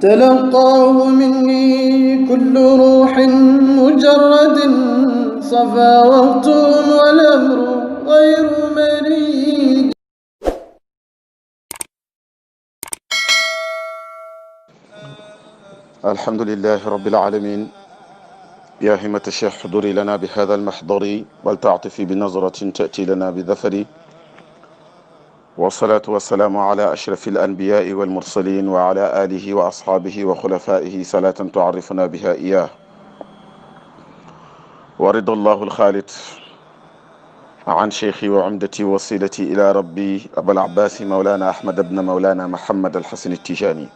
تلقاه مني كل روح مجرد صفا وقت والأمر غير مريد. الحمد لله رب العالمين. يا همة الشيخ حضوري لنا بهذا المحضر ولتعطفي بنظرة تأتي لنا بظفر. والصلاة والسلام على أشرف الأنبياء والمرسلين وعلى آله وأصحابه وخلفائه صلاة تعرفنا بها إياه. ورضى الله الخالد عن شيخي وعمدتي وصيلتي إلى ربي أبا العباس مولانا أحمد بن مولانا محمد الحسن التجاني.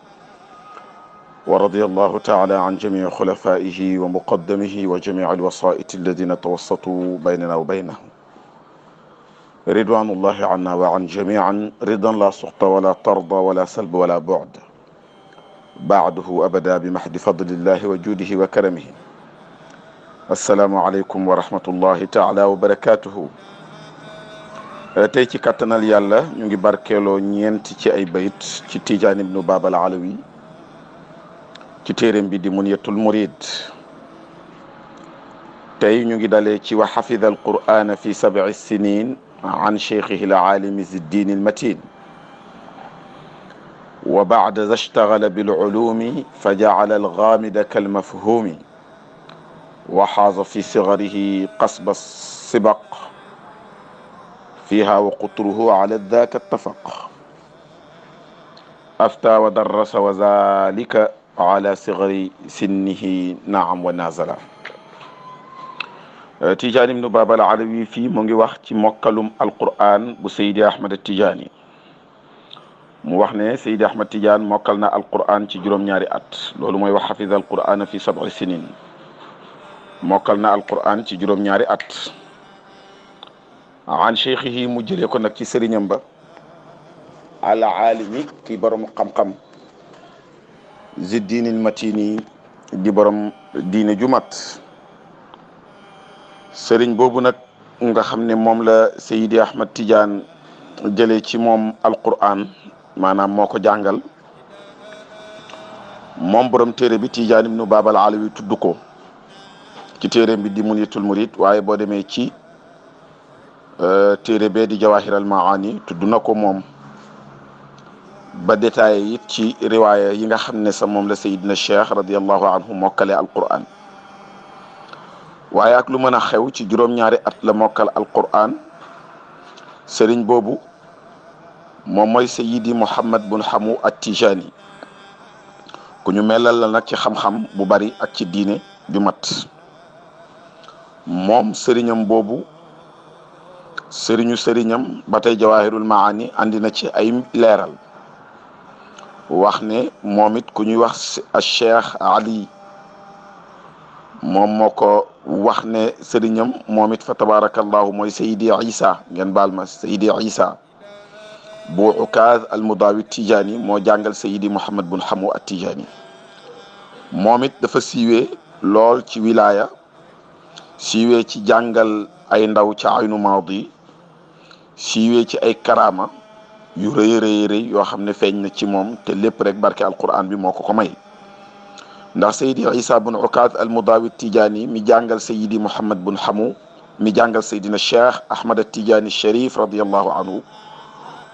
ورضي الله تعالى عن جميع خلفائه ومقدمه وجميع الوسائط الذين توسطوا بيننا وبينه. رضوان الله عنا وعن جميعا رضا لا سخط ولا طرد ولا سلب ولا بعد بعده أبدا بمحض فضل الله وجوده وكرمه. السلام عليكم ورحمة الله تعالى وبركاته. tey ci kattanal yàlla ñu ngi barkeeloo ñeent ci ay bayit ci Tijaan ibnu Baabal Alawi ci téeréem bi di Munyatul Murid. tey ñu ngi dalee ci wa xafida alqur'ana fi 7 sinin an cheikhihi alaalimi ziddin almatin wa bacda za ishtagala bilculumi fa jacala algaamida kalmafhumi wa xaaza fi sigarihi qasba sibaq fiha wa qutruhu ala daka attafaq afta wa darrasa wa zalika ala sigari sinnihi naam wa nazala. Tijaan ibnu Baabal Alawi fii mu ngi wax ci mokkalum alqur'an bu Seydi Ahmad Tijaani. mu wax ne Seydi Ahmad Tijaan mokkal na alqur'an ci juróom-ñaari at. loolu mooy wax xafida alqur'ana fi 7 sinin. mokkal na alqur'an ci juróom-ñaari at. an cheikhihi mu jëlee ko nag ci sëriñam ba al aalimi ki borom xam-xam ziddinil matini di borom diine ju mat. sëriñ boobu nag nga xam ne moom la Seydi Ahmad Tidiane jëlee ci moom alquran maanaam moo ko jàngal moom borom téere bi Tijaan ibnu Baabal Alawi tudd ko ci téere bi di Munyatul Murid. waaye boo demee ci téere bee di Jawaahiral Maani tudd na ko moom ba détaillé it ci riwaaya yi nga xam ne sa moom la Seydina Cheikh radiyallahu anhu mokkale alquran. waaye ak lu mën a xew ci juróom-ñaari at la mokkal alquran. sëriñ boobu moom mooy Seydi Mouhammad bun Hamu at-Tijani ku ñu melal la nag ci xam-xam bu bari ak ci diine ju mat. moom sëriñam boobu sëriñam ba tey Jawaahirul Maani andi na ci ay leeral wax ne moom it ku ñuy wax Cheikh Ali moom moo ko wax ne sëriñam moom it fa tabarakallahu mooy Seydi Isa ngeen baal ma Seydi Isa bu Ukaaz al Mudawi Tijaani moo jàngal Seydi Mouhammad bun Hamu at Tijaani. moom it dafa siiwee lool ci wilaya siiwee ci jàngal ay ndaw ci aynu maadi siiwee ci ay karama yu rëy rëy yoo xam ne feeñ na ci moom te lépp rek barke alquran bi moo ko may. ndax Seydi Isa bun Ukaaz al Mudawi Tijaani mi jàngal Seydi Mouhammad bun Hamu mi jàngal Seydina Cheikh Ahmad Tijaani Sharif radiyallahu anhu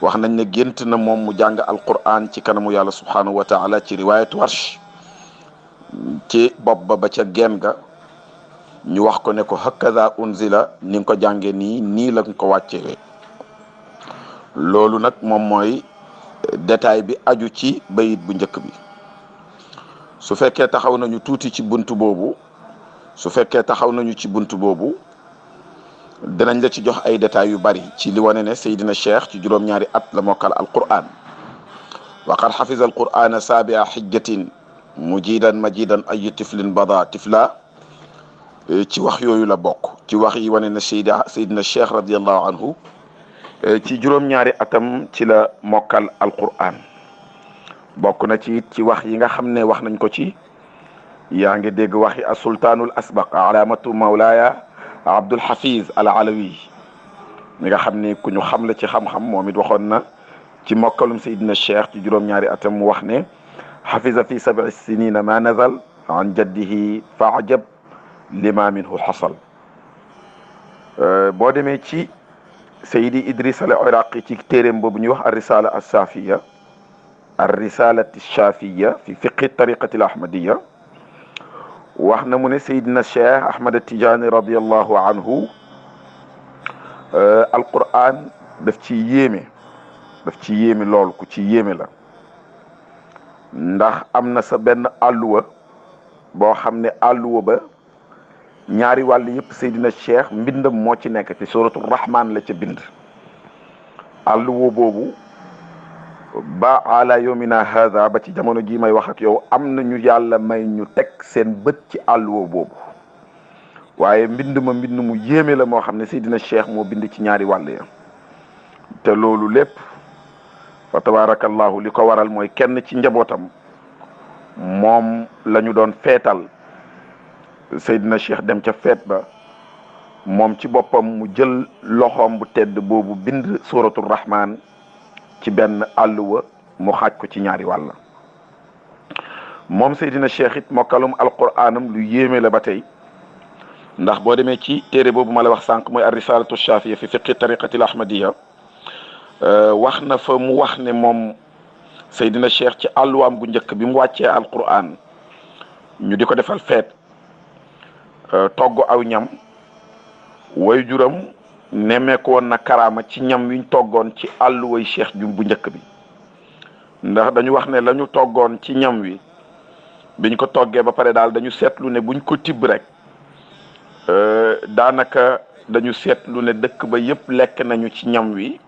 wax nañ ne gént na moom mu jàng alquran ci kanamu yàlla subhanahu wa taala ci riwaayatu Warsh ci bopp ba ca genn ga ñu wax ko ne ko hakaza unzila ni nga ko jàngee nii la ko wàccee. loolu nag moom mooy détail bi aju ci bayit bu njëkk bi. su fekkee taxaw nañu tuuti ci buntu boobu dinañ la ci jox ay détails yu bari ci li wane ne Seydina Cheikh ci juróom-ñaari at la mokkal alquran. wa qad xafiza alqurana saabia xijjatin mujidan majidan ay tiflin bada tifla ci wax yooyu la bokk ci wax yi wane ne Seydina Cheikh radiyallahu anhu ci juróom-ñaari atam ci la mokkal alquran. bokk na ci ci wax yi nga xam ne wax nañ ko ci yaa ngi dégg waxi asultaanul asbaq alaamatu mawlaaya Abdul Hafiz al Alawi mi nga xam ne ku ñu xam la ci xam-xam moom it waxoon na ci mokkalum Seydina Cheikh ci juróom-ñaari atam mu wax ne xafisa fi 7 sinina ma nazal an jaddihi fa ajab lima minhu xasal. boo demee ci Seydi Idris al Iraqi ci téeréem boobu ñuy wax ar-risala as-safiya ar-risalati shafiya fi fiqhi tariqati al ahmadiya wax na mu ne Seydina Cheikh Ahmad Tijaani radiallahu anhu alquran daf ci yéeme lool ku ci yéeme la, ndax am na sa benn àlluwa boo xam ne àlluwa ba ñaari wàll yëpp Seydina Cheikh mbindam moo ci nekk ci suratul rahman la ca bind. àlluwa boobu ba ala yawmina hada ba ci jamono jii may wax ak yow am na ñu yàlla may ñu teg seen bët ci àlluwa boobu, waaye mbind mu yéeme la moo xam ne Seydina Cheikh moo bind ci ñaari wàll ya. te loolu lépp fa tabarakallahu li ko waral mooy kenn ci njabootam moom la ñu doon feetal. Seydina Cheikh dem ca feet ba moom ci boppam mu jël loxoom bu tedd boobu bind suratul rahman ci benn àlluwa mu xaaj ko ci ñaari wàll. moom Seydina Cheikh it mokkalum alquranam lu yéeme la ba tey, ndax boo demee ci téere boobu ma la wax sànq mooy ar-risalatu shafiya fi fiqhi tariqati al ahmadiya wax na fa mu wax ne moom Seydina Cheikh ci àlluwaam gu njëkk bi mu wàccee alquran ñu di ko defal feet togg aw ñam, way juram nemmeeku woon na karaama ci ñam wiñ toggoon ci àlluway Cheikh jum bu njëkk bi, ndax dañu wax ne la ñu toggoon ci ñam wi biñ ko toggee ba pare daal dañu seetlu ne buñ ko tibb rek daanaka dañu seetlu ne dëkk ba yépp lekk nañu ci ñam wi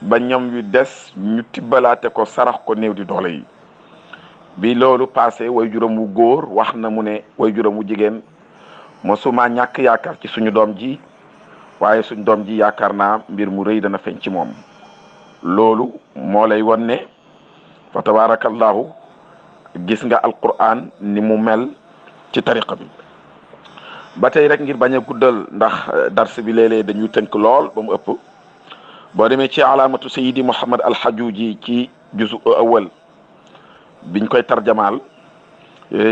ba ñam wi des ñu tibbalaate ko sarax ko néew di doole yi. bi loolu passé way juram wu góor wax na mu ne way juram wu jigéen mosuma ñàkk yaakaar ci suñu doom ji, waaye suñu doom ji yaakaar naa mbir mu rëy dana feeñ ci moom. loolu moo lay won ne fa tabarakallahu gis nga alquran ni mu mel ci tariqa bi. ba tey rek ngir bañ a guddal ndax dars bi léeg-léeg dañuy tënk lool ba mu ëpp, boo demee ci alaamatu sayidi Muhammad al-Hajuji ci juzu awal biñ koy tarjamaal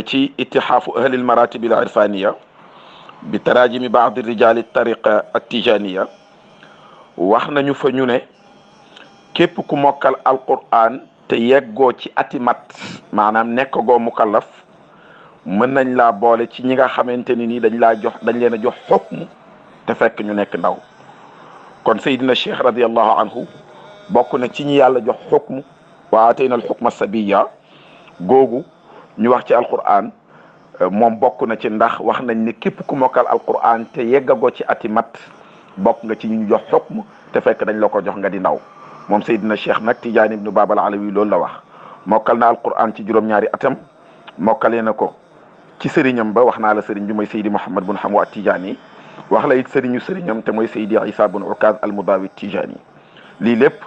ci itihaafu ahlil maratibi al irfaniya bi tarajimi baadi rijali tariqa at-tijaniya wax nañu fa ñu ne képp ku mokkal alquran te yeggoo ci ati mat maanaam nekk goo mukallaf mën nañ laa boole ci ñi nga xamante ni nii dañ leen a jox xukm te fekk ñu nekk ndaw. kon Seydina Cheikh radiallahu anhu bokk na ci ñi yàlla jox xukm wa atayna al xukma sabiya googu ñu wax ci alquran moom bokk na ci, ndax wax nañ ne képp ku mokkal alquran te yeggagoo ci ati mat bokk nga ci ñu jox xukm te fekk dañ la ko jox nga di ndaw. moom Seydina Cheikh nag Tijaani ibnu Babal Alawi loolu la wax. mokkal na alquran ci juróom-ñaari atam, mokkalee na ko ci sëriñam ba wax naa la sëriñ bi mooy Seydi Mouhammad bun Hamwa at-Tijaani, wax la it sëriñam te mooy Seydi Isa bun Ukaz al-Mudawi at-Tijaani. lii lépp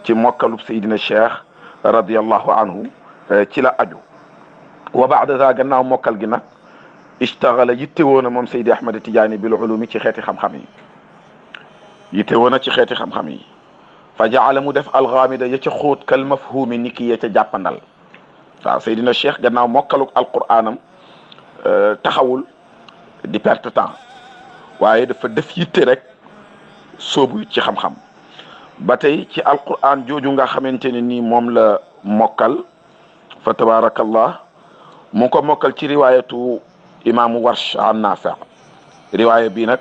ci mokkalub Seydina Cheikh radiyallahu anhu ci la aju. wa baada za gannaaw mokkal gi nag ishtaghala yittewoo na moom Seydi Ahmad Tijaani bil ulumi ci xeeti xam-xam yi, yittewoo na ci xeeti xam-xam yi. fa jaala mu def alxaamida ya ca xóot kal mafhumi ni ki ya ca jàppandal. waaw Seydina Cheikh gannaaw mokkaluk alquranam taxawul di perte temps, waaye dafa def yitte rek soobu ci xam-xam. ba tey ci alquran jooju nga xamante ne nii moom la mokkal fa tabarakallah mu ko mokkal ci riwaayatu imaamu Warsh an Naafi'. riwaaya bii nag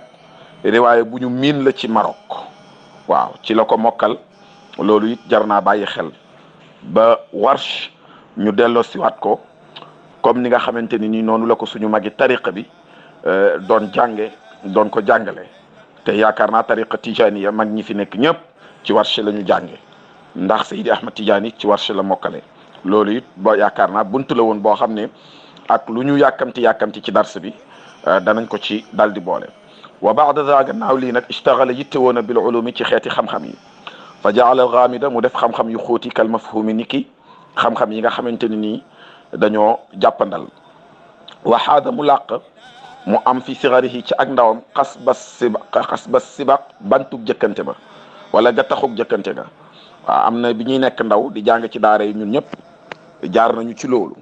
riwaaya bu ñu miin la ci Maroc, waaw ci la ko mokkal. loolu it jar naa bàyyi xel ba Warsh ñu delloo siwaat ko comme ni nga xamante ni nii noonu la ko suñu magi tariqa bi doon doon ko jàngale. te yaakaar naa tariqa tijaniya mag ñi fi nekk ñëpp ci Warsh la ñu jànge, ndax Seydi Ahmad Tijaani ci Warsh la mokkale. loolu it ba yaakaar naa buntu la woon boo xam ne ak lu ñu yàkkamti ci dars bi danañ ko ci dal di boole. wa baada za gannaaw lii nag ishtaghala yitte woon a bil ulumi ci xeeti xam-xam yi. fa jaala alxaamida mu def xam-xam yu xóoti kal mafhumi ni ki xam-xam yi nga xamante ne nii dañoo jàppandal. waxaada mu làq mu am fi sigarihi ci ak ndawam xas ba sibaq bantug jëkkante ba wala gattaxug jëkkante ga. waaw am na bi ñuy nekk ndaw di jàng ci daara yi ñun ñëpp jaar nañu ci loolu